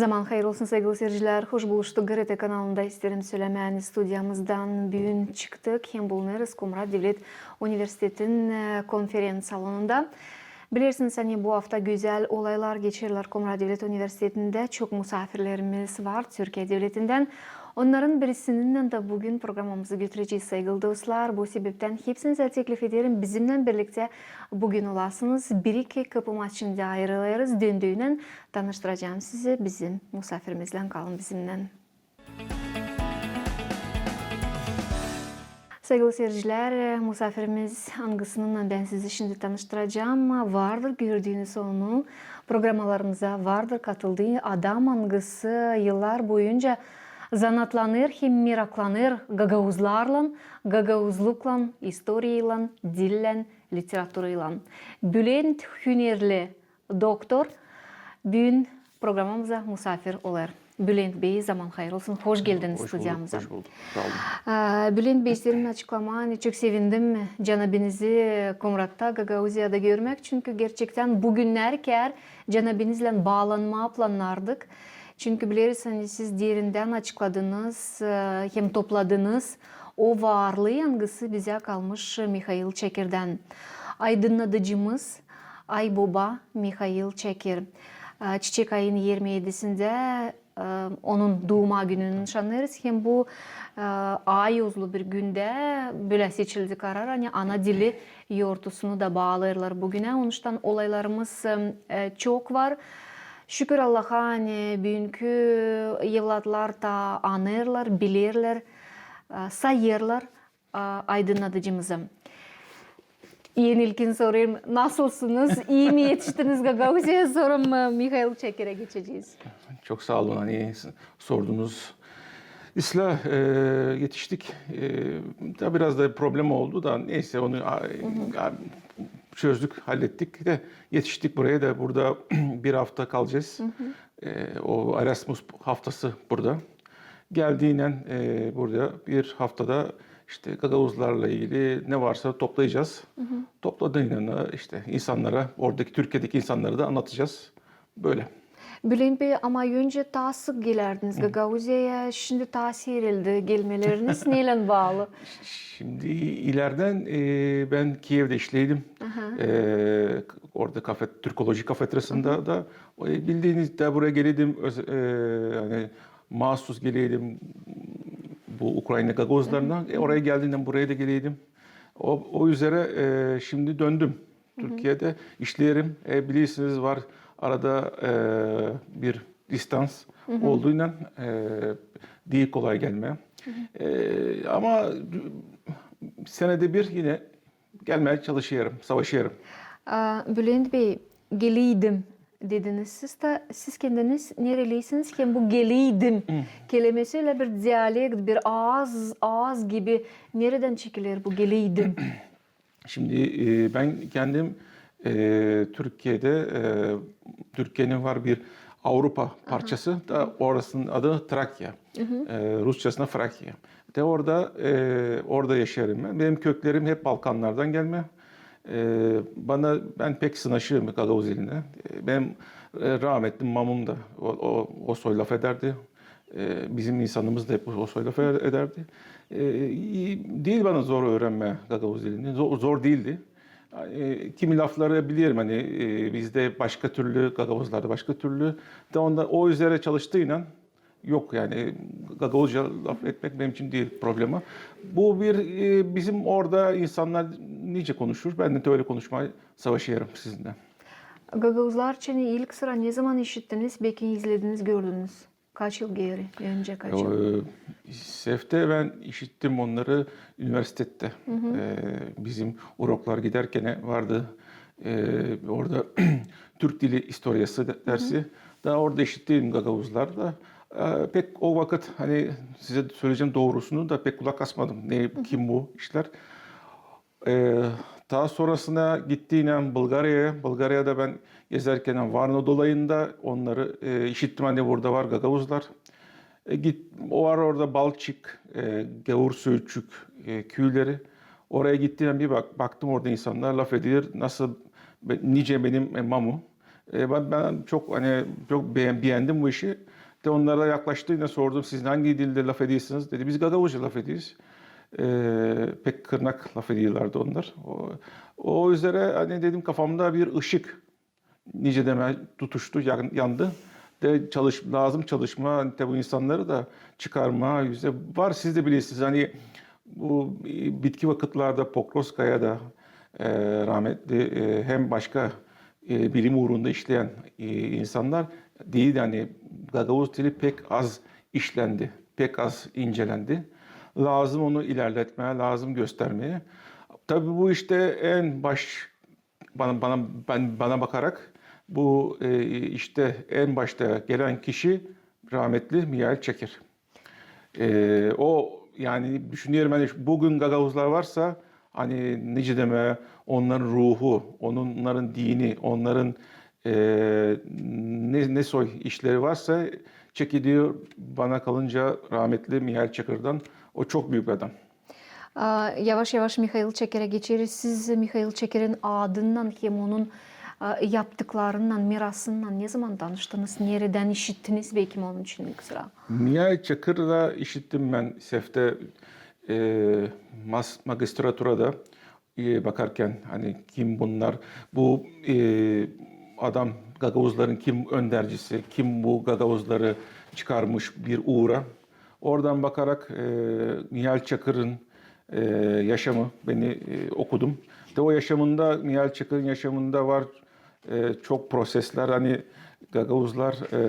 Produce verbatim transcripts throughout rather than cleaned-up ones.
Zaman hayır olsun, saygılı seyircilär. Hoş buluştuk GRT kanalında. İsteerim sölemää, ani studiyamızdan büün çıktık hem bulunêrız Komrat Devlet Universitetin, e, konferens salonunda. Bilersiniz, ani bu afta gözäl olaylar geçerlär Komrat Devlet Universitetindä. Çok musaafirlerimiz var Türkiye devletindän. Onnarın birisinnän dä büün programamızı götürecez, saygılı dostlar. Bu sebeptän hepsinizä teklif ederim, bizimnän birliktä büün olasınız. Bir-iki kapı maçında ayırılêrız. Döndüynän tanıştıracam sizi bizim musaafirimizlän. Kalın bizimnän. Saygılı seyircilär, musaafirimiz, angısınnan bän sizi şindi tanıştıracam, vardır gördüünüz onu, programalarımıza vardır katıldıı adam, angısı yıllar boyunca zanaatlanêr hem meraklanêr gagauzlarlan, gagauzluklan, istoriyaylan, dillän, literaturaylan. Bülent Hünerli, doktor, büün programamıza musaafir olêr. Bülent bey, zaman hayır olsun, hoş geldiniz studiyamıza. Hoş bulduk, sağ olun. Aa, Bülent bey, isteerim açıklamaa, ani çok sevindim canabinizi Komratta, Gagauziyada görmäk, çünkü gerçektän büün erkän canabinizlän baalanmaa plannardık. Çünkü bileriz, ani siz derindän açıkladınız, e, hem topladınız o varlıı, angısı bizä kalmış Mihail Çekerdän. Aydınnadıcımız, Ayboba Mihail Çeker. E, Çiçek ayın irmi edisindä, e, onun duuma gününü nışannêêrız. Hem bu, e, ay uzlu bir gündä bölä seçildi karar, ani ana dili yortusunu da baalêêrlar büünä. Onuştan olaylarımız, e, çok var. Şükür Allaha, ani büünkü evlatlar taa anêêrlar, bilerlär, e, sayêrlar, a, aydınnadıcımızı. En ilkin sorêrım, nasılsınız? İi mi etiştiniz Gagauziyaya? Sora, e, Mihail Çekerä geçecez. Çok saa olun, ani s-, sordunuz. İslää, e, etiştik. E, da biraz da problem oldu da, neyse, onu, a, a, çözdük, hallettik de etiştik buraya da, burada bir afta kalacez. E, o Erasmus aftası burada. Geldiynän, e, burada bir afta da işte gagauzlarlan ilgili ne varsa toplayacez. Topladıynän da işte insannara, oradaki, Türkiyedäki insannara da annadacez. Bölä. Bülent bey, ama öncä taa sık gelärdiniz Gagauziyaya, şindi taa seerildi gelmeleriniz. Neylän baalı? Şindi ilerdän, e, bän Kiyevdä işleydim. E, orada kafe-, Türkoloji kafedrasında da, e, bildiiniz, da buraya geleydim, öz-, e, ani maasuz geleydim bu Ukraina gagauzlarına. E, oraya geldiynän buraya da geleydim. O, o üzerä, e, şindi döndüm. Türkiyedä işleerim. E, bilersiniz, var arada, e, bir distans olduğuynan, e, diil kolay gelmää. E, ama senedä bir yine gelmää çalışêrım, savaşêrım. A, Bülent bey, geleydim dediniz siz dä, siz kendiniz nereliysiniz? Hem bu geleydim kelimesi ölä bir dialekt, bir aaz, aaz gibi. Neredän çekiler bu geleydim? Şindi, e, bän kendim, e, Türkiyedä, e, Türkiyenin var bir Avrupa parçası da, orasının adı Trakya. E, rusçasına Frakiya. De orada, e, orada yaşêêrım bän. Benim köklerim hep Balkanlardan gelmä. E, bana, bän pek sınaşêrım gagauz dilinä. E, benim, e, rahmetli mamum da o, o, o soy lafedärdi. E, bizim insanımız da hep o soy lafı ederdi. E, diil bana zor üürenmää gagauz dilini. Zor, zor diildi. E, kimi lafları bilerim, ani, e, bizdä başka türlü, gagauzlarda başka türlü. Da onda o üzerä çalıştıynän yok, yani, gagauzça lafetmäk benim için diil problema. Bu bir, e, bizim orada insannar nicä konuşur, bän dä ölä konuşmaa savaşêrım sizinnän. Gagauzlarçanı ilk sıra ne zaman işittiniz, beki izlediniz, gördünüz? Kaç yıl geeri, öncä kaç yıl? E, Sefte bän işittim onnarı universitettä. E, bizim uroklar gidärkän vardı. E, orada Türk dili istoriyası de-, dersi. Da orada işittim gagauzlar da. E, pek o vakıt, ani sizä söleyecäm doorusunu da, pek kulak asmadım. Ne, kim bu işlär? E, taa sonrasına gittiynän Bulgariyaya. Bulgariyada bän gezärkän Varna dolayında onnarı, e, işittim, ani burada var gagauzlar. E, git-, o var orada Balçık, e, Gavur Söğütçük, e, küüleri. Oraya gittiynän bir bak-, baktım, orada insannar lafeder, nasıl be-, nicä benim, e, mamu. E, bän, bän çok, ani, çok beän-, beändim bu işi. De onnara yaklaştı, yine sordum, "Siz hangi dilde lafederiz?" Dedi, "Biz gagauzça lafederiz." E, pek kırnak lafederlerdi onlar. O, o üzere, ani dedim, kafamda bir ışık nicä demää tutuştu, yan-, yandı. De çalış-, lääzım çalışmaa, ani te bu insannarı da çıkarmaa üzerä. Var, siz dä bilersiniz, ani bu, e, bitki vakıtlarda Pokrovskaya da, e, rahmetli, e, hem başka, e, bilim uurunda işleyän, e, insannar deerdi, ani gagauz dili pek az işlendi, pek az incelendi. Lääzım onu ilerletmää, lääzım göstermää. Tabii bu işte en baş bana, bana, bän, bana bakarak bu, e, işte en başta gelän kişi rahmetli Mihail Çakır. E, o, yani düşünerim, ani bugün gagauzlar varsa, ani nicä demää, onnarın ruuhu, onnarın dini, onnarın, e, ne, ne soy işleri varsa çekiliyor, bana kalınca rahmetli Mihail Çakırdan. O çok büük bir adam. A, yavaş-yavaş Mihail Çakırı geçeriz. Siz Mihail Çakırın adınnan hem onun, a, yaptıklarınnan, mirasınnan ne zaman tanıştınız? Neredän işittiniz, beki, onun için ilk sıra? Mihail Çakırı da işittim bän sefte, e, mas-, magistraturada, e, bakarkan, ani kim bunnar, bu, e, adam gagauzların kim öndercisi, kim bu gagauzları çıkarmış bir uura. Oradan bakarak, e, Mihail Çakırın, e, yaşamı beni, e, okudum. De o yaşamında, Mihail Çakırın yaşamında var, e, çok proseslär, ani gagauzlar, e,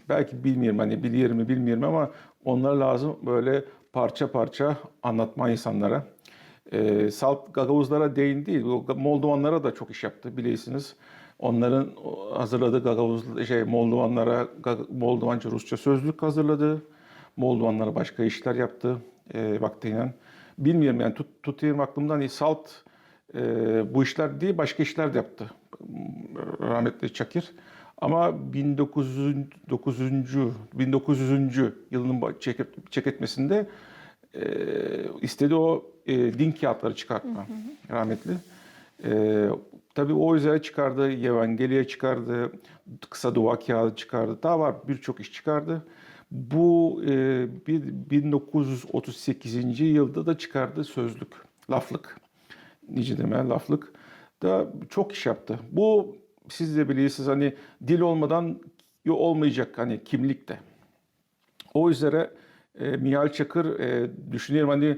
belki bilmeerim, ani biler mi bilmeerim, ama onnarı lääzım böyle parça-parça annatmaa insannara. E, salt gagauzlara deyni diil, o ga-, moldovanlara da çok iş yaptı, bilersiniz. Onnarın o, hazırladıı gagauz, şey, moldovanlara, ga-, moldovanca, rusça sözlük hazırladı. Moldovanlara başka işlär yaptı, e, vaktinnän. Bilmeerim, yani tut-, tutêrım aklımda, ani salt, e, bu işlär diil, başka işlär dä yaptı rahmetli Çakır. Ama bin dokuz yüz, dokuzuncu, bin dokuz yüzüncü yılının ba-, çeket-, çeketmesinde, e, istedi o, e, din kiyatları çıkartmaa rahmetli. E, tabii o üzerä çıkardı, Evangeliya çıkardı, kısa dua kiyaadı çıkardı. Taa var, birçok iş çıkardı. Bu, e, bir, bin dokuz yüz otuz sekizinci yılda da çıkardı sözlük, laflık. Nicä demää, laflık. Da çok iş yaptı. Bu, siz dä bilersiniz, ani dil olmadan yo-, olmayacek, ani kimlik tä. O üzerä, e, Mihail Çakır, e, düşünerim, ani,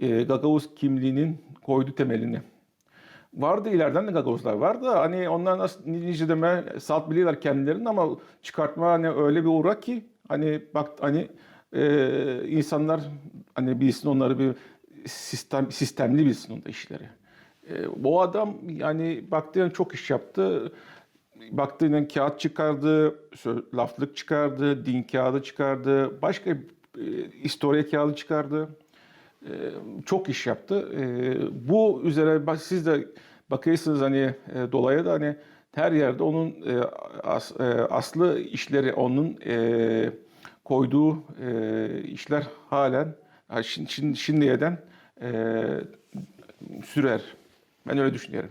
e, gagauz kimliinin koydu temelini. Vardı, ilerdän dä gagauzlar vardı, ani onnar nasıl, ni-, nicä demää, salt bilerlär kendilerini, ama çıkartmaa, ani ölä bir uura ki, ani bak, ani, e, insannar, ani bilsin onnarı bir sistem, sistemli bilsin onda işleri. E, o adam, yani baktığın çok iş yaptı. Baktığın kiyat çıkardı, sö-, laflık çıkardı, din kiyaadı çıkardı, başka, e, istoriya kiyaadı çıkardı. E, çok iş yaptı. E, bu üzerä ba-, siz dä bakêrsınız, ani, e, dolayı da, ani her erdä onun, e, as-, e, aslı işleri, onun, e, koyduu, e, işlär halen, ha, şin-, şin-, şindiyädän, e, sürer. Bän ölä düşünerim.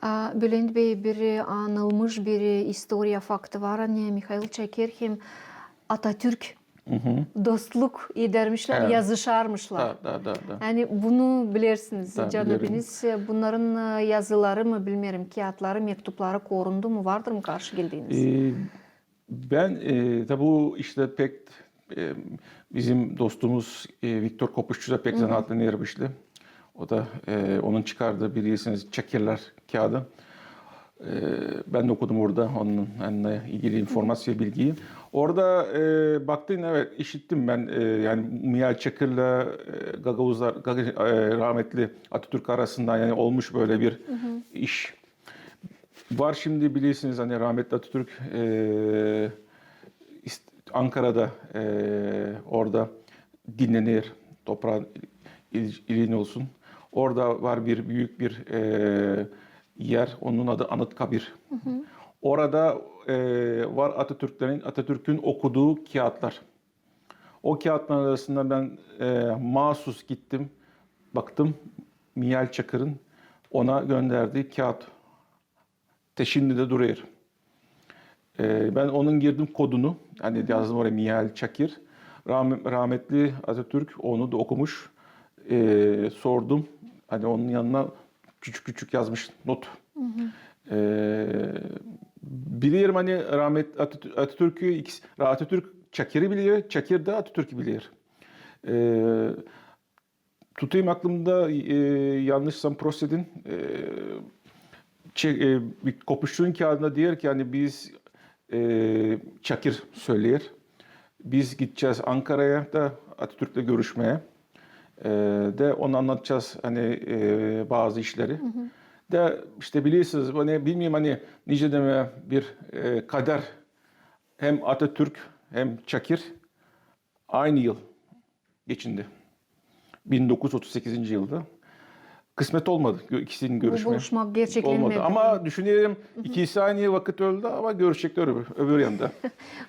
A, Bülent bey, bir, e, anılmış bir, e, istoriya faktı var, ani Mihail Çakır hem Atatürk dostluk edermişlär, yazışarmışlar. Da, da, da, da. Yani bunu bilersiniz, da, canabiniz, e, bunnarın, e, yazıları mı, bilmeerim, kiyatları, mektupları korundu mu, vardır mı karşı geldiiniz? E, Bän, e, da bu işte pek, e, bizim dostumuz, e, Viktor Kopuşçu da pek zanaatlı nerbişli. O da, e, onun çıkardıı, bilersiniz, Çakırlar kiyaadı. E, bän dä okudum orada, onun, onunnan ilgili informaţiya, bilgiyi. Orada, e, baktın, evet, işittim bän, e, yani Mihail Çakırla, e, gagauzlar, Gaga-, e, rahmetli Atatürk arasında yani olmuş böyle bir iş. Var şimdi, bilersiniz, hani rahmetli Atatürk, e, ist-, Ankara'da, e, orada dinlener, topraan il-, il-, ilin olsun. Orada var bir büük bir, e, yer, onun adı Anıtkabir. Orada, e, var Atatürklerin, Atatürk'ün okuduu kiyatlar. O kiyatların arasında bän, e, maasus gittim, baktım, Mihail Çakır'ın ona gönderdii kiyat. Te şindi dä durêr. E, ben onun girdim kodunu, hani yazdım oraya Mihail Çakir. Rahme- rahmetli Atatürk onu da okumuş. E, sordum, hani onun yanına küçük küçük yazmış not. E, biliyorum, hani rahmet Atatü- Atatürk'ü ikisi, Atatürk Çakir'i biliyor, Çakir de Atatürk'ü biliyor. E, tutayım aklımda, e, yanlışsam prosedin, e, çe- e, bir kopuştuğun kağıdında diyor ki, hani biz, e, Çakir söylüyor. Biz gideceğiz Ankara'ya da Atatürk'le görüşmeye. E, de ona anlatacağız hani, e, bazı işleri. De işte biliyorsunuz, hani bilmiyorum, hani nice deme bir, e, kader, hem Atatürk hem Çakir aynı yıl geçindi. Bin dokuz yüz otuz sekizinci yılda. Kısmet olmadı gö- ikisinin görüşmeye. Bu buluşmak gerçeklenmedi. Olmadı. Ama düşünelim, ikisi aynı vakit öldü ama görecekler öbür, öbür yanda.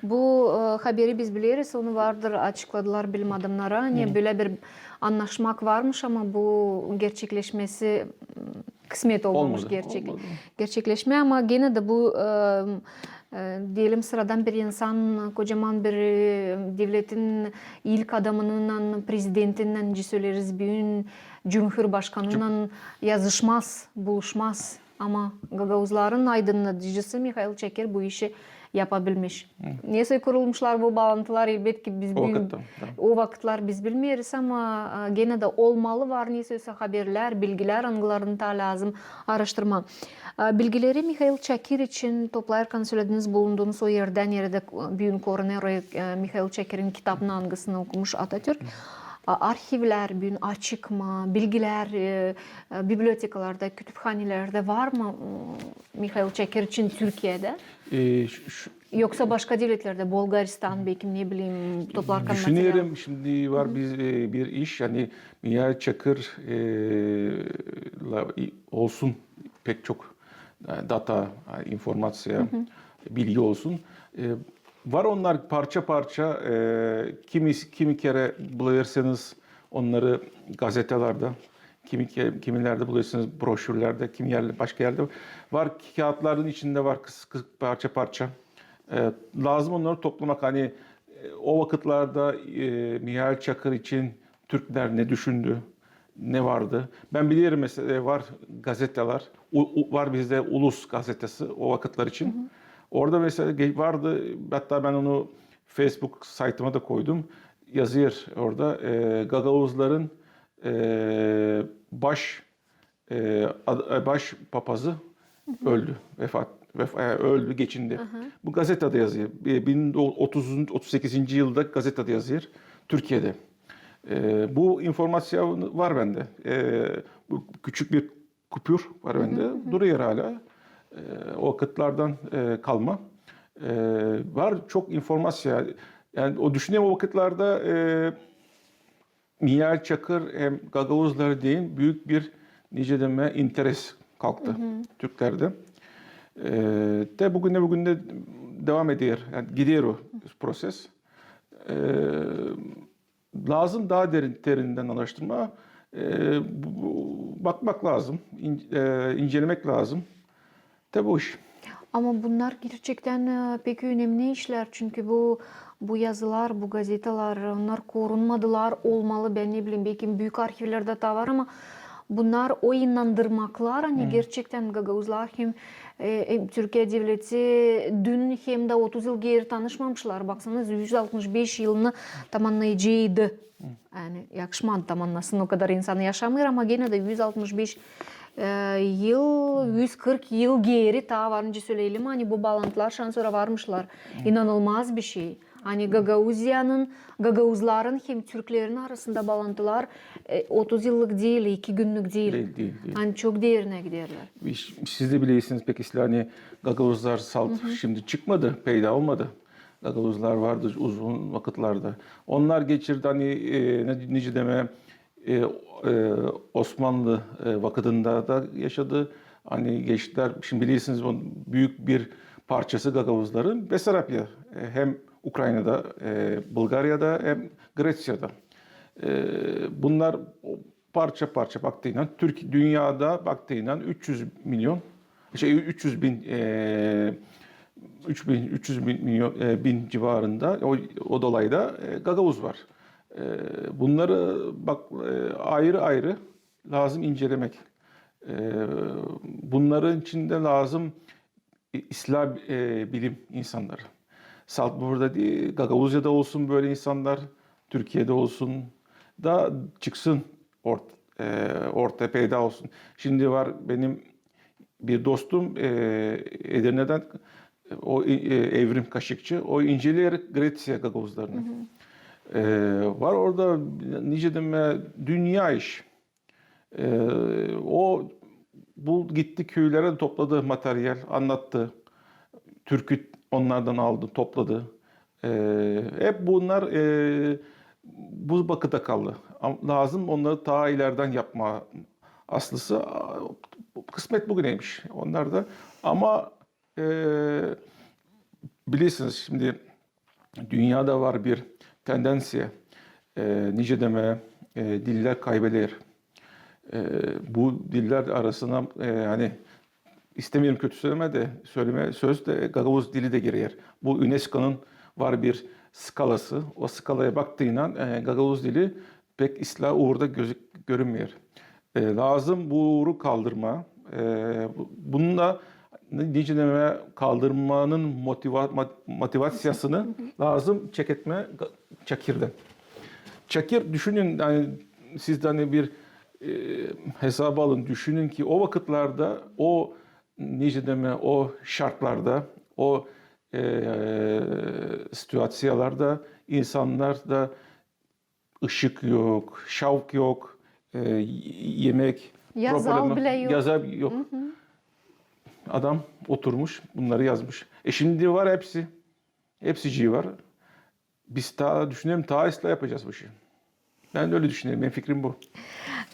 Bu, e, haberi biz bileriz, onu vardır açıkladılar bilim adamları. Hani böyle bir anlaşmak varmış, ama bu gerçekleşmesi, m, kısmet olmamış. Olmadı, gerçek- olmadı. Gerçekleşmeye, ama gene de bu, e, e, diyelim, sıradan bir insan, kocaman bir, e, devletin ilk adamınnan, prezidentinnän, nicä söleriz büün, cumhurbaşkanınnan yazışmaz, buluşmaz. Ama gagauzların aydınnadıcısı Mihail Çakir bu işi yapabilmiş. Nesoy kurulmuşlar bu baalantılar, elbetki biz o vakıtlar biz bilmeeriz, ama, e, gene de olmalı, var nesoysa haberlär, bilgilär, angılarını taa lääzım aaraştırmaa. E, bilgileri Mihail Çakir için toplayarkan sölediniz, bulunduunuz o erdä, neredä, e, büün koruner, e, Mihail Çakirin kitabını, angısını okumuş Atatürk. A, arhivlär büün açık mı, bilgilär, e, e, bibliotekalarda, kütüphanelerdä var mı, m, Mihail Çakir için Türkiyedä? E, şu- şu- Yoksa başka devletlerdä, Bulgaristan, bekim, ne bileyim, toplarkan material. Düşünerim, şindi var biz, e, bir iş, yani Mihail Çakır, e, la- i- olsun pek çok, e, data, e, informaţiya, bilgi olsun. E, var onnar parça-parça, e, kimi, kimi kerä bulêrsınız onnarı gazetelerdä, kimi ke- kimilerdä bulêrsınız broşürlerdä, kimi erdä, başka erdä. Var, kiyatların içindä var kıs- kıs- parça-parça. E, lääzım onnarı toplamak, hani, e, o vakıtlarda, e, Mihail Çakır için türklär ne düşündü, ne vardı. Bän bilerim, mesela, var gazetelär, u- u- var bizdä Ulus gazetası o vakıtlar için. Orada mesela ge- vardı, hatta bän onu Facebook saytıma da koydum. Yazêr orada, e, gagauzların, e, baş e, ad- e, baş papazı öldü, vefat, vef- e, öldü, geçindi. Bu gazetedä yazêr. E, bin otuz, otuz sekizinci yılda gazetedä yazêr Türkiyedä. E, bu informaţiya var bendä. E, bu küçük bir kupür var bendä. Durêr hali. E, o vakıtlardan, e, kalma. E, var çok informaţiya. Yani o düşünerim o vakıtlarda, e, Mihail Çakır hem gagauzlar deyni büük bir, nicä demää, interes kalktı türklerdä. E, te bugünä, bugünä devam eder, yani gider o proses. E, lääzım taa derin, derindän aaraştırmaa, e, bu- bu- bakmak lääzım, in- e, incelemek lääzım. Te bu iş. Ama bunnar gerçektän, e, pek önemli işlär, çünkü bu, bu yazılar, bu gazetelär, onnar korunmadılar, olmalı, bän ne bileyim, bekim büük arhivlerdä taa var, ama bunnar o inandırmaklar, ani gerçektän gagauzlar hem, e, hem Türkiye devleti dün hem dä otuz yıl geeri tanışmamışlar. Baksanız, üz altmış beş yılını tamannayaceydı. Yani yakışmadı tamannasın, o kadar insan yaşamêêr, ama genä dä üz altmış beş, e, yıl, üz kırk yıl geeri taa var, nicä söleyelim, ani bu baalantılar şansora varmışlar. İnanılmaz bir şey. Ani Gagauziyanın, gagauzların hem türklerin arasında baalantılar, e, otuz yıllık diil, iki günnük diil. Diil, diil, diil. Ani çok derine giderlär. Siz dä bilersiniz pek islää, ani gagauzlar salt şindi çıkmadı, peyda olmadı. Gagauzlar vardı uzun vakıtlarda. Onnar geçirdi, ani, e, ne- nicä demää, e, e, Osmanlı, e, vakıdında da yaşadı. Ani geçtiyär, şindi bilersiniz, büük bir parçası gagauzların Besarabya, e, hem Ukraynada, e, Bulgariyada hem Greţiyada. E, bunnar parça-parça baktıynan, Türk- dünnedä baktıynan üç üz milyon, şey, üç üz bin, e, üç bin, üç üz bin, milyon, e, bin civarında o, o dolayda, e, gagauz var. E, bunları bak, e, ayrı ayrı lazım incelemek. E, bunların içinde lazım İ-, İslam, e, bilim insanları. Salt burada diil, Gagauzya'da olsun böyle insanlar, Türkiye'de olsun, da çıksın ort-, e, ortaya peyda olsun. Şimdi var benim bir dostum, e, Edirne'den, o, e, Evrim Kaşıkçı, o inceleer Gretsiya gagauzlarını. E, var orada, nicä demää, dünnä iş. E, o bu gitti küülerä, topladı material, annattı. Türkü onnardan aldı, topladı. E, hep bunnar, e, bu vakıda kaldı. Am-, lazım onnarı taa ileerdän yapmaa. Aslısı, a, kısmet bugüneymiş onnarda. Ama, e, bilersiniz, şimdi dünnedä var bir tendenţiya, e, nicä demää, e, dillär kaybeder. E, bu dillär arasına, e, ani istemeerim kötü sölemää dä, sölemää söz dä, gagauz dili dä girer. Bu UNESCO'nun var bir skalası. O skalaya baktıynan, e, gagauz dili pek islää uurda gözük-, görünmeer. E, lazım bu uuru kaldırmaa. E, bu-, bunun da, nicä demää, kaldırmanın motiva-, mot-, motivaţiyasını lazım çeketmää Ga-, Çakirdan. Çakir, düşünün, ani siz dä ani bir, e, hesaba alın, düşünün ki o vakıtlarda, o, nicä demää, o şartlarda, o, e, situaţiyalarda insannar da ışık yok, şavk yok, e, y-, yemek, yazal problema, bilä yok. Yazal yok. Adam oturmuş, bunnarı yazmış. E, şimdi var hepsi. Hepsicii var. Biz taa, düşünerim, taa islää yapacez bu işi. Bän ölä düşünerim, benim fikrim bu.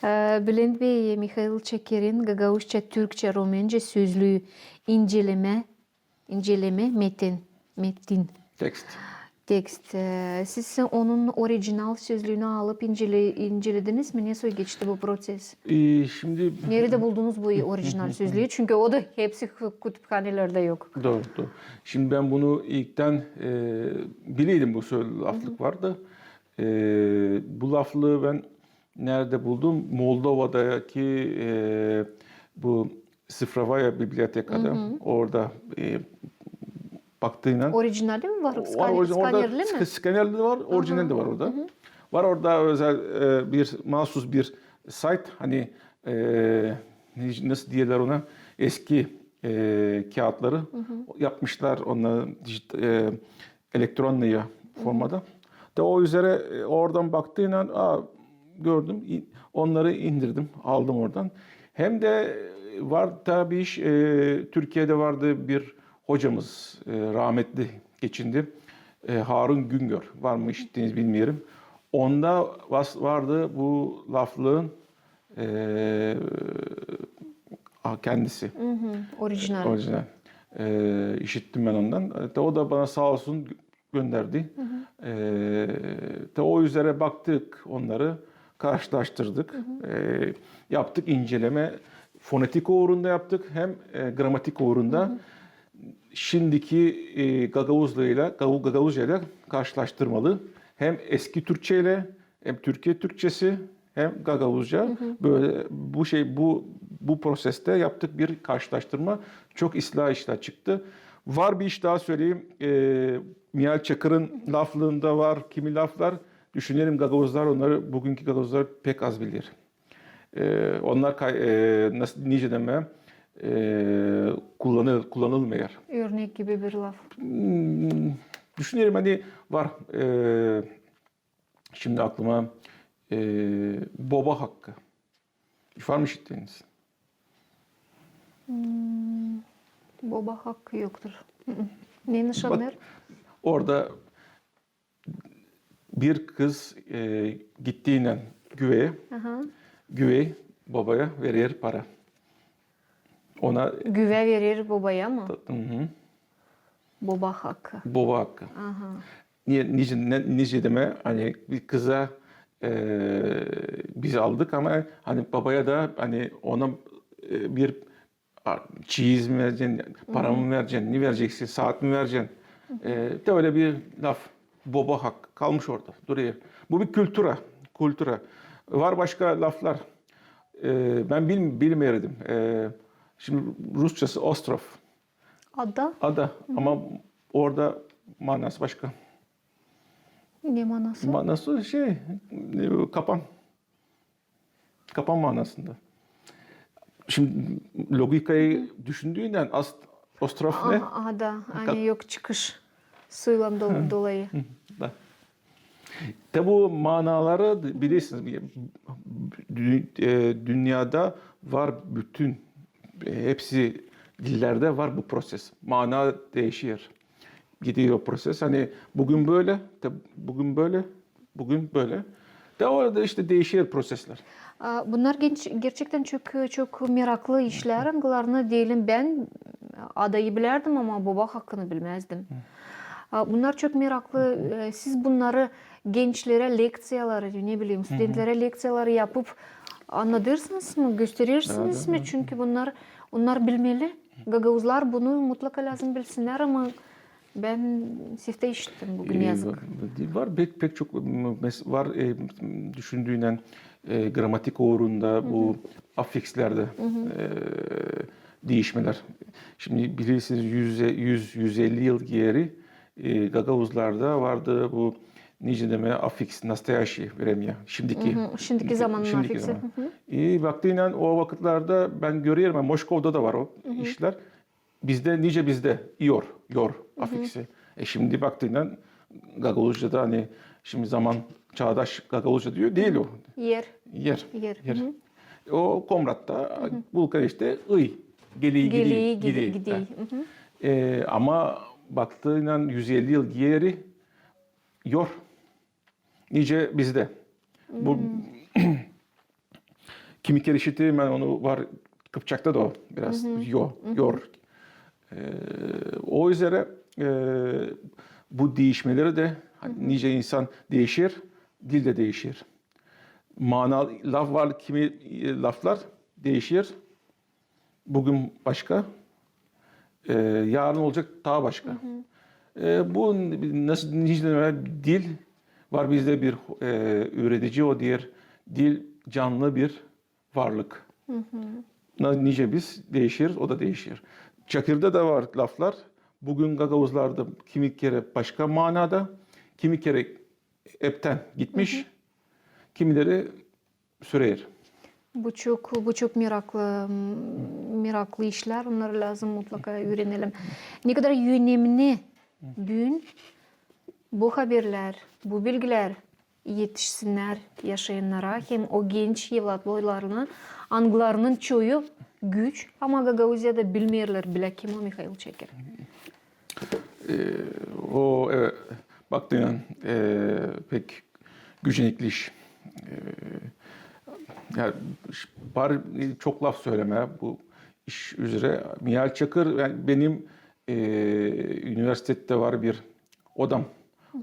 E, Bülent bey, Mihail Çakirin gagauzça, türkçä, romänca sözlüü, incelemä, incelemä, metin, metin. Tekst. Tekst. E, siz onun original sözlüünü alıp incele-, incelediniz mi? Nesoy geçti bu proţes? E, şimdi... Neredä buldunuz bu original sözlüü? Çünkü o da hepsi kü-, kütüphanelerdä yok. Dooru, dooru. Şimdi bän bunu ilktän, e, bileydim bu sö-, laflık vardı. E, bu laflıı bän neredä buldum? Moldovadakı, e, bu Sıfrovaya bibliotekada. Orada, e, baktıynan. Originali mi var? Var, skan-, orada skanerli mi? Sk-, skanerli dä var, originali dä var orada. Var orada özäl, e, bir, maasuz bir sayt, ani, e, ne-, nasıl deerlär ona, eski, e, kiyatları yapmışlar, onnarı dijit-, e, elektronnoya formada. Da o üzerä, e, oradan baktıynan, a, gördüm, i-, onnarı indirdim, aldım oradan. Hem dä, e, var taa bir iş, e, Türkiyeedä vardı bir hocamız, e, raametli geçindi. E, Harun Güngör, var mı işittiniz bilmeerim. Onda vas-, vardı bu laflıın, e, a, kendisi. Original. Original. E, işittim bän ondan. E, te o da bana saa olsun gönderdi. E, te o üzerä baktık, onnarı karşılaştırdık. E, yaptık incelemä. Fonetik uurunda yaptık, hem, e, gramatik uurunda. Şindiki, e, gagauzluuyla, gagu-, gagauzcayla karşılaştırmalı. Hem eski Türkçeylä, hem Türkiye Türkçesi, hem gagauzca. Bölä bu şey, bu, bu proţeste yaptık bir karşılaştırma. Çok islää işlär çıktı. Var bir iş taa söleyim. E, Mihail Çakırın laflıında var kimi laflar. Düşünerim, gagauzlar onnarı, bugünkü gagauzlar pek az biler. E, onnar kay-, e, nasıl, nicä demää, e, kullanıl-, kullanılmêêr. Örnek gibi bir laf. Hmm, düşünerim, ani var. E, şimdi aklıma, e, boba hakkı. Hiç var mı işittiniz? Boba hakkı yoktur. Ne nışan ver? Orada bir kız, e, gittiynän güveye, güvey bobaya verer para. Ona... Güvey verer bobaya mı? Boba hakkı. Boba hakkı. Aha. Ni-, nicä, ne, nicä demää, ani bir kıza, e, biz aldık, ama ani bobaya da, ani ona, e, bir a, çiiz mi vereceksin, para mı vereceksin, ne vereceksin, saat mı vereceksin? E, te ölä bir laf, boba hak, kalmış orada, durêr. Bu bir kultura, kultura. Var başka laflar. E, bän bil-, bilmeerdim. E, şindi rusçası ostrov. Ada. Ada. Ama orada manası başka. Ne manası? Manası şey, e, kapan. Kapan manasında. Şindi logikayı düşündüünän ast-, ostrov ne? Aha, ada. Ani yok çıkış. Suylan dol-, dolayı. Da. Te bu manaları bilersiniz, dü-, e, dünnedä var bütün, e, hepsi dillerdä var bu proses. Mana diişer. Gider o proses. Ani büün bölä, te büün bölä, büün bölä. Da orada işte diişer proseslär. A, bunnar genç, gerçektän çok, çok meraklı işlär, angılarını deyelim bän adayı bilärdim, ama boba hakkını bilmäzdim. A, bunnar çok meraklı. E, siz bunnarı gençlerä lekţiyaları, ne bileyim, studentlerä lekţiyaları yapıp annadêrsınız mı, gösterersiniz mi? Çünkü bunnar, onnar bilmeli. Gagauzlar bunu mutlaka lääzım bilsinnär, ama bän sifte işittim büün, ne yazık. E, var pek, pek çok, m-, mes-, var, e, düşündüünän, e, gramatika uurunda bu afikslerdi, e, diişmelär. Şindi bilersiniz, üz, üz, üz elli yıl geeri, e, gagauzlarda vardı bu, nicä demää, afiks, настоящее время, şimdiki. Şimdiki zamanın afiksi. E, vaktinnän o vakıtlarda bän görerim, Moşkovda da var o işlär. Bizdä, nicä bizdä, ior, ior afiksi. E, şindi vaktinnän gagauzcada, ani şindi zaman, çaadaş gagauzca diyor, diil o. Er. Er. Er. O Komratta, Bulkareştä ıy. Gelii, gidii, gidii. E, ama vaktinnän üz elli yıl geeri ior. Nicä bizdä. Bu kimi kerä işittim bän onu, var Kıpçakta da o biraz, io, ior. E, o üzerä, e, bu diişmeleri dä, nicä insan diişer, dil dä diişer. Mana laf var, kimi, e, laflar diişer. Büün başka, e, yarın olacek taa başka. E, bu nasıl, nicä demää, dil var bizdä bir, e, üüredici, o deer, dil canlı bir varlık. Na-, nicä biz diişeriz, o da diişer. Çakırda da var laflar. Büün gagauzlarda kimi kerä başka manada, kimi kerä heptän gitmiş, kimileri sürer. Bu çok, bu çok meraklı, m-, meraklı işlär. Onnarı lääzım mutlaka üürenelim. Ne kadar önemni büün bu haberlär, bu bilgilär etişsinnär yaşayannara hem o genç evlatlarına, angılarının çoyu güç, ama Gagauziyada bilmeerlär bilä, kim o Mihail Çakır. E, o, evet, vaktinnän, e, pek gücenekli iş. E, ya, ş-, var çok laf sölemää bu iş üzerä. Mihail Çakır, yani benim, e, universitettä var bir odam.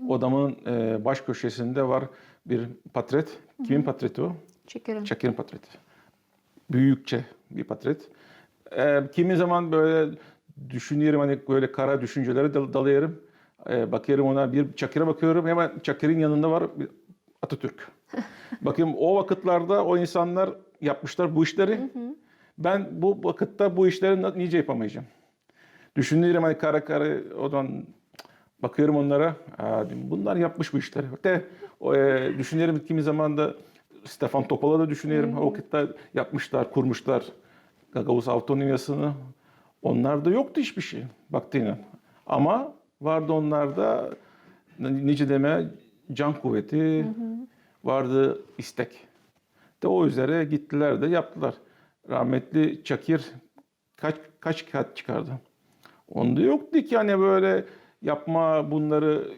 Odamın, e, baş köşesindä var bir patret. Kimin patreti o? Çakırın. Çakırın patreti. Büükçä bir patret. E, kimi zaman bölä düşünerim, ani bölä kara düşüncelerä dal-, dalêrım. E, bakêrım ona, bir Çakıra bakêrım, hemen Çakırın yanında var bir Atatürk. Bakêrım, o vakıtlarda o insannar yapmışlar bu işleri. Bän bu vakıtta bu işleri na-, nicä yapamayacam? Düşünerim, ani kara-kara, o zaman bakêrım onnara, a, deerim, bunnar yapmış bu işleri. Te, o, e, düşünerim, kimi zaman da Stefan Topala da düşünerim. O vakıtta yapmışlar, kurmuşlar Gagauz avtonomiyasını. Onnarda yoktu hiçbir şey vaktinnän. Ama vardı onnarda, n-, nicä demää, can kuveti, vardı istek. Te o üzerä gittilär dä yaptılar. Rahmetli Çakır kaç, kaç kiyat çıkardı? Onda yoktu ki, ani bölä yapmaa bunnarı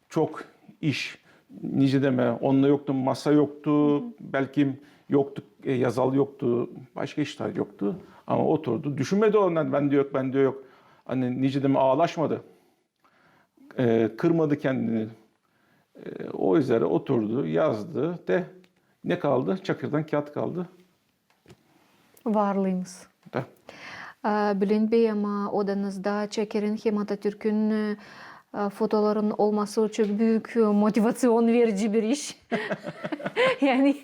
çok iş. Nicä demää, onda yoktu, masa yoktu, belki yoktu, e, yazal yoktu, başka işlär yoktu. Ama oturdu, düşünmedi onnar, bendä yok, bendä yok. Ani nicä demää, aalaşmadı. E, kırmadı kendini. E, o üzerä oturdu, yazdı. Te ne kaldı? Çakırdan kiyat kaldı. Varlıımız. Da. Bülent bey, ama odanızda Çakirın hem Atatürk'ün fotoların olması çok büük motivaţion verici bir iş. Yani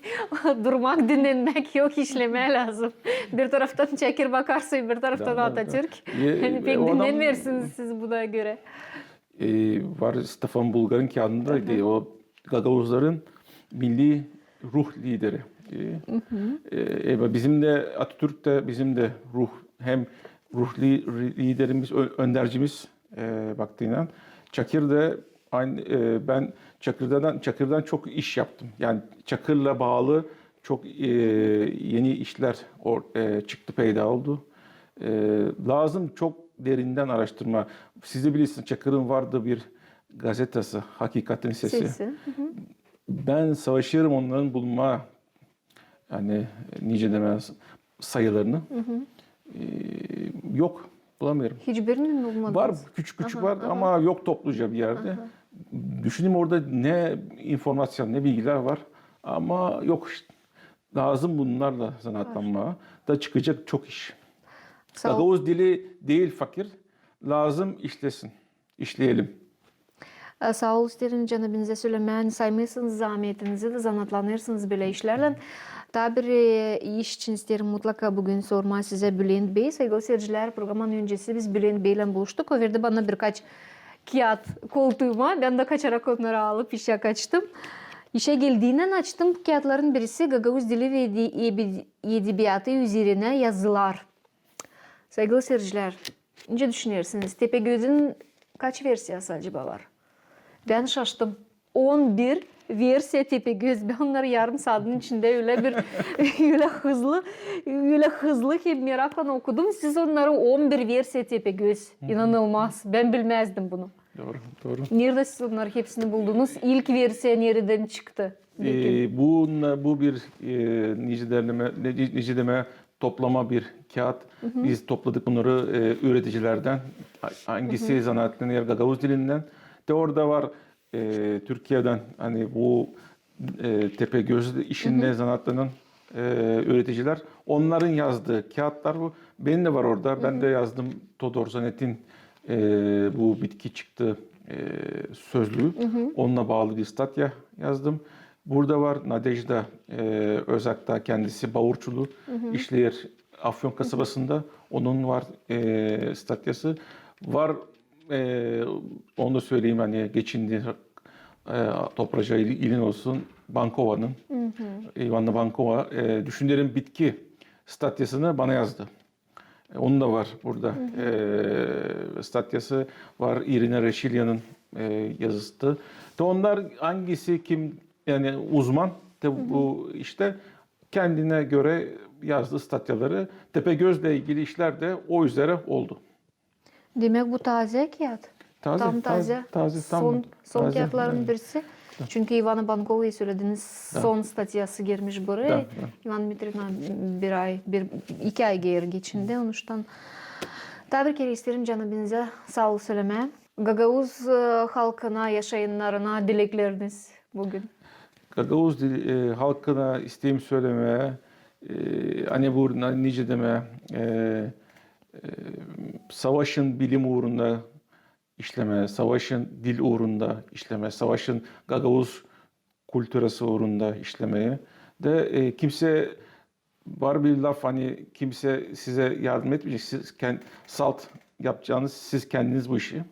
durmak, dinnenmäk yok, işlemää lääzım. Bir taraftan Çakir bakarsa, bir taraftan Atatürk. Yani pek dinnenmeersiniz siz buna görä. Var Stefan Bulgar'ın kiyadında, o gagauzların milli ruh lideri. Bizim dä, Atatürk dä bizim dä ruh, hem ruh li-, liderimiz, ö-, öndercimiz, baktıınnan. Çakir dä aynı, bän Çakirdan, Çakirdan çok iş yaptım. Yani Çakirla baalı çok eni işlär or-, çıktı, peyda oldu. Lääzım çok derindän araştırma. Siz dä bilersiniz, Çakirın vardı bir gazetası, Hakikatin Sesi. Bän savaşêrım onnarın bulmaa, yani, nicä demää, sayılarını. Yok, bulamêêrım. Hiçbirini mi bulmadınız? Var, küçük küçük var, ama yok topluca bir erdä. Düşünerim, orada ne informaţiya, ne bilgilär var, ama yok işte. Lääzım bunnarla zanaatlanmaa. Da çıkacek çok iş. Gagauz dili diil fakir, lääzım işlesin. İşleyelim. Saa ol, isteerim canabinizä sölemää, ani saymêêrsınız zaametinizi da zanaatlanêrsınız bölä işlärlän. Taa bir iş için isteerim mutlaka büün sormaa sizä, Bülent bey. Saygılı seyircilär, programanın öncesi biz Bülent beylän buluştuk. O verdi bana birkaç kiyat koltuuma, bän dä kaçarak onnarı alıp işä kaçtım. İşä geldiynän açtım, bu kiyatların birisi gagauz dili ve edi-, ebi-, edebiyatı üzerinä yazılar. Saygılı seyircilär, nicä düşünersiniz, Tepegözün kaç versiyası acaba var? Bän şaştım. On bir versiya Tepegöz. Bän onnarı yarım saadın içindä ölä bir, ölä hızlı, ölä hızlı hem meraklan okudum. Siz onnarı on bir versiya Tepegöz. İnanılmaz. Bän bilmäzdim bunu. Dooru, dooru. Neredä siz onnarı hepsini buldunuz? İlk versiya neredän çıktı? Bu bir, nicä demää, toplama bir kiyat. Biz topladık bunnarı üüredicilerdän, angisi zanaatlanêr gagauz dilindän. Te orada var Türkiyedän, ani bu Tepegöz işindä zanaatlanan üüredicilär. Onnarın yazdıı kiyatlar bu. Benim dä var orada. Bän dä yazdım Todor Zanet'in bu bitki çıktı sözlüü. Onnunnan baalı bir statya yazdım. Burada var Nadejda Özakta, kendisi baurçulu işleer Afyon kasabasında. Onun var statyası. Var, onu da söleyim, ani geçindi, topracağı elin olsun, Bankova'nın. İvanna Bankova, düşünerim, bitki statyasını bana yazdı. Onun da var burada statyası, var İrina Reşilyanın yazısı. Te onnar angisi kim, yani uzman te bu işte kendinä görä yazdı statyaları. Tepegözlä ilgili işlär dä o üzerä oldu. Demäk, bu tazä kiyat? Tazä, tam tazä, tazä, tam son, son kiyatların birisi. Çünkü İvana Bankovayı sölediniz, son statyası girmiş buraya. İvana Dmitrievna bir ay, bir, iki ay geeri geçindi, onuştan. Taa bir kerä isteerim canabinizä saa ol sölemää. Gagauz halkına, yaşayannarına dilekleriniz büün? Gagauz halkına isteerim sölemää, ani bu, nicä demää, savaşın bilim uurunda işlemää, savaşın dil uurunda işlemää, savaşın gagauz kulturası uurunda işlemää. Da kimsä, var bir laf, ani kimsä sizä yardım etmeyecek, siz kend-, salt yapacanız siz kendiniz bu işi.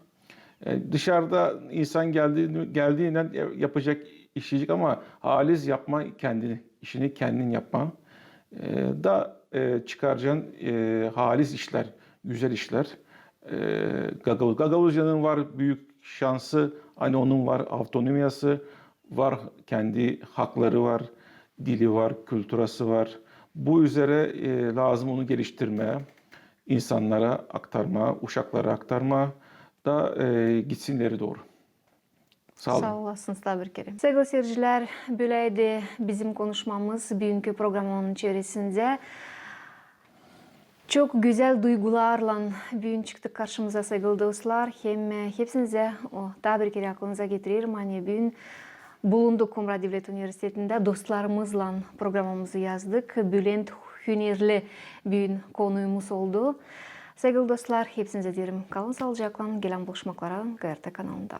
Dışarda insan geldi, geldiynän yapacek, işleyecek, ama haaliz yapmaa kendini, işini kendin yapmaa. Da çıkaracan haaliz işlär, gözäl işlär. Gagauz, Gagauzyanın var büük şansı, ani onun var avtonomiyası, var kendi hakları var, dili var, kulturası var. Bu üzerä lääzım onu geliştirmää, insannara aktarmaa, uşaklara aktarmaa da gitsinnär ileri dooru. Saa olun. Saa olasınız taa bir kerä. Saygılı seyircilär, böläydi bizim konuşmamız büünkü programanın çevresindä. Çok gözäl duygularlan büün çıktık karşınıza, saygılı dostlar. Hem hepsinizä o taa bir kerä aklınıza getirerim, ani büün bulunduk Komrat Devlet Universitetindä, dostlarımızlan programamızı yazdık. Bülent Hünerli büün konumuz oldu. Sevgili dostlar, hepsinizä deerim, kalın saalıcaklan, gelän buluşmaklara GRT kanalında.